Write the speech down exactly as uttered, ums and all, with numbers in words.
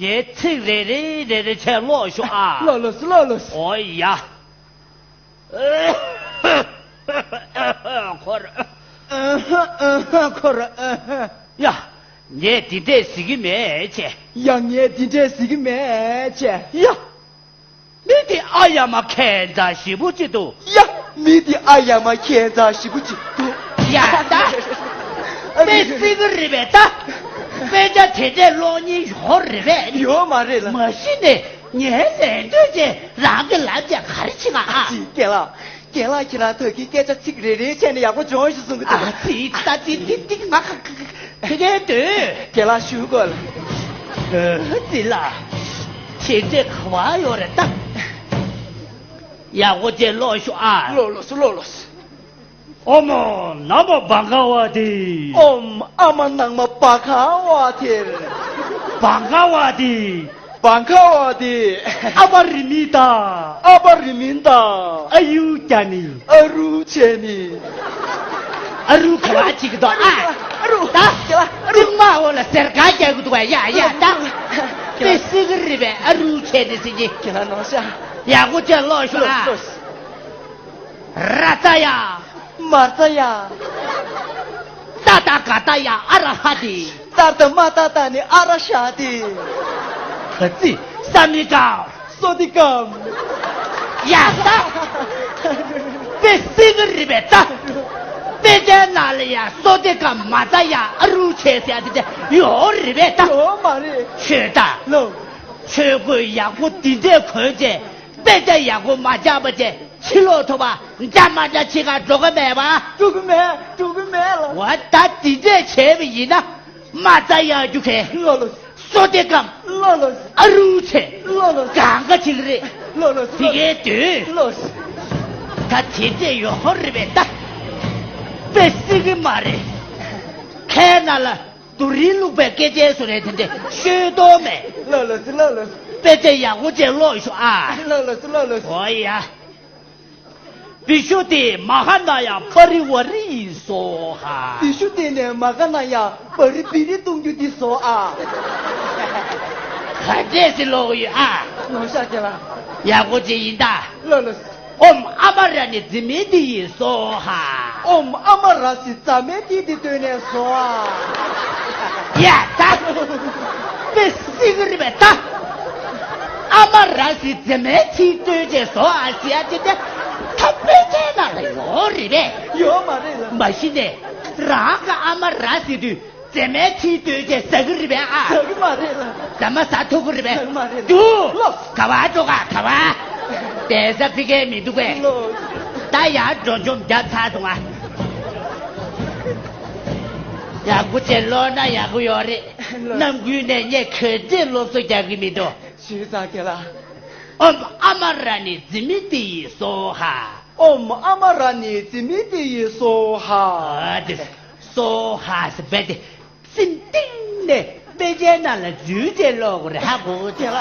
ངས་ཚིག་རེ་རེ་རེ་རེ་བྱས་ཀློག་ཞུ་ཨ། ཀློག་ཀློག་ཀློག་ཀློག་ཨོ་ཡ། ཁོ་ར། ཨ་ཧ་ཨ་ཧ་ཁོ་ར་ཨ་ཧ། ཡ། ངས་འདི་འདྲས་ཟེར་གི་མེད་ཅེས། ཡ་ངས་འདི་འདྲས་ཟེར་གི་མེད་ཅེས། ཡ། མི་དེ་ཨ་ཡ་མ་ཁྱད་མཚར་ཞེ་པོ་ཅིག་འདུག་ཡ། མི་དེ་ཨ་ཡ་མ་ཁྱད་མཚར་ཞེ་པོ་ཅིག་འདུག་ཡ་ད། དཔེ་སྲིད་གི་རེད་པས་ད། དཔེ་ཆ་དེ་འདྲས་ཀློག་མཁན་ཡོད་རེད་པས། ཡོད་མ་རེད་ལ། མ་གཞི་ནས་ངའི་ལན་ལྟོས་ཀྱིས་རང་གི་ལབ་ཀྱང་ག་རེ་བྱེད་ག་ཨ། ཅི་རྒན་ལགས། རྒན་ལགས་ཁྱེད་རང་ད་གིན་སྐད་ཆ་ཚིག་རེ་རེ་བྱས་ནས་ཡག་པོ་སྦྱོང་ཞིག་གསུང་གི་འདུག་ཨ་ཙི་ད་ཙི་ཏི་ཏི་ང་ཁ་ཁ་ཁ་ཁ་ཁ་འདོད། རྒན་ལགས་ཞུ་དགོས་ལ། ཨ་ཙི་ལ། ཁྱེད་ཚོས་ག་བ་ཡོད་རེད་ད། ཡག་པོ་བྱས་ཀློག་ཤོག་ཨ། ཀློག་ཀློག་སོ་ཀློག་ཀློག་སོ། ཨོཾ་ནམོ་བྷ་ག་ཝ་ཏི། ཨོཾ་ཨ་མ་ནང་མ་བྷ་ག་ཝ་ཏིར། བྷ་ག་ཝ་ཏི། བྷ་ག་ཝ་ཏི། ཨ་པ་རི་མི་ཏཱ། ཨ་པ་རི་མི་ཏཱ། ཨ་ཡུ་ཅ་ནི། ཨ་རུ་ཆེ་ནི། ཨ་རུ་ག་བ་ཅིག་འདུག་ཨ། ཨ་རུ། ད། ཁྱེད་ལ་ཨ་རུ། ཏིག་མ་འོ་ལ་ཟེར་ག་རྒྱག་གི་འདུག་ཡ་ཡ་ད། ཁྱེད་ལ་དཔེ་སྲིད་གི་རེད་པས་ཨ་རུ་ཆེ་ནི་ཟེར་གྱི། ཁྱེད་ལ་ནོར་ཤ། ཡག་པོ་བྱས་ཀློག་ཤོག་ཨ། ཀློག་ཀློག་ར་ཙ་ཡ། མ་ཙ་ཡ། ཏ་ཏ་ག་ཏ་ཡ་ཨ་ར་ཧ་ཏི། ཏ་ཏ་མ་ཏ་ཏ་ནི་ཨ་ར་ཤ་ཏི། ག་ཙི། ས་མི་ཀ། སོ་ཏི་ཀམ། ཡ་ད། དཔེ་སྲིད་གི་རེད་པས་ད། དཔེ་ཆའི་ནང་ལ་ཡ་སོ་ཏི་ཀམ་མ་ཙ་ཡ་ཨ་རུ་ཆེ་ཟེར་ཡ་དེ་ཡོད་རེད་པས་ད། ཡོད་མ་རེད། ཆོས་ད། ལོ། ཆོས་གོས་ཡག་པོ་འདི་འདྲས་གོན་བྱས། དཔེ་ཆ་ཡག་པོ་མ་སྦྱངས་པ་བྱས་ཕྱི་ལོགས་ཐོབ་པ་འདྲ་མ་འདྲ་བྱེད་ག་འགྲོ་གི་མེད་པ། འགྲོ་གི་མེད། འགྲོ་གི་མེད་ལ། འོ་ད་འདི་འདྲས་བྱས་པ་ཡིན་ན་མ་རྩ་ཡག་རྒྱུ་གས། ལོ་ལོ། སོ་ཏེ་ཀམ། ལོ་ལོ། ཨ་རུ་ཆེ། ལོ་ལོ། གང་ག་ཅིག་རེད། ལོ་ལོ། དེ་གའི་དུས། ལོ། ད་དེ་འདྲས་ཡོད་རེད་པས་ད། དཔེ་སྲིད་གི་མ་རེད། ཁའི་ནང་ལ། དུ་རིན་ལུག་པའི་སྐད་ཆའི་བཟོ་རེད་དེ་འདྲ་ཤོད་དོ་མེད། ལོ་ལོ་སི་ལོ་ལོ་སི། དཔེ་ཆ་ཡག་པོ་བྱས་ཀློག་ཤོག་ཨ། ལོ་ལོ་སི་ལོ་ལོ་སི། ཨོ་ཡ། བི་ཤུ་ཏི་མ་ཧཱ་ན་ཡ་པ་རི་ཝ་རི་སོ་ཧ། བི་ཤུ་ཏི་ནས་མ་ཧཱ་ན་ཡ་པ་རི་པི་རི་གཏོང་རྒྱུ་འདི་བཟོ་ཨ། ག་འདྲས་སེ་ཀློག་ཡོད་ཨ། ནོར་ཤག་ཁྱེད་ལ། ཡག་པོ་བྱས་ཡིན་ད། ལོ་ལོ་སི། ཨོཾ་ཨ་མ་ར་ནི་ཛི་མི་ཏི་ཡི་སོ་ཧ། ཨོཾ་ཨ་མ་ར་སི་ཛ་མེ་ཏི་ཏི་བཏོན་ནས་སོ་ཧ། ཡ་ད། དཔེ་སྲིད་གི་རེད་པས་ད། ཨ་མ་ར་སི་ཛ་མེ་ཏི་བཏོན་བྱས་སོ་ཧ་ཟེར་ཡ་དེ་དེ་ད་དཔེ་ཆའི་ནང་ལ་ཡོད་རེད་པས། ཡོད་མ་རེད་ལ། མ་གཞི་ནས་རང་གི་ཨ་མ་ར་སི་དུས། ཛེ་མའི་ཐིག་ལྟོས་ཀྱི་ཟ་གི་རེད་པས་ཨ། ཟ་གི་མ་རེད་ལ། ཟ་མ་ཟ་ཐུབ་གི་རེད་པས། ཟ་གི་མ་རེད་ལ། འདུག་ལོ། ག་བ་འགྲོ་ག་ག་བ། བསྡད་ས་ཕི་ཀའི་མི་འདུག་གས། ལོ། ད་ཡར་འགྲོ་འཇོམས་རྒྱབ་ཚར་སོང་ཨ། ཡག་པོ་བྱས་ཀློག་ན་ཡག་པོ་ཡོད་རེད། ལོ། ནམ་རྒྱུན་ནས་ངས་ག་ཚོད་སློབ་གསོ་རྒྱག་གི་མི་འདུག་ཞུས་ཙང་ཁྱེད་ལ། ཨོཾ་ཨ་མ་ར་ནི་ཛི་མི་ཏི་ཡི་སོ་ཧ། ཨོཾ་ཨ་མ་ར་ནི་ཛི་མི་ཏི་ཡི་སོ་ཧ། ཨ་དེ། སོ་ཧ་ཟེར་བས་ཏེ། སེམས་གཏིང་ནས་དཔེ་ཆའི་ནང་ལ་འཛུལ་ཏེ་ཀློག་དགོས་རེད་ཧ་གོ་དེ་ལ།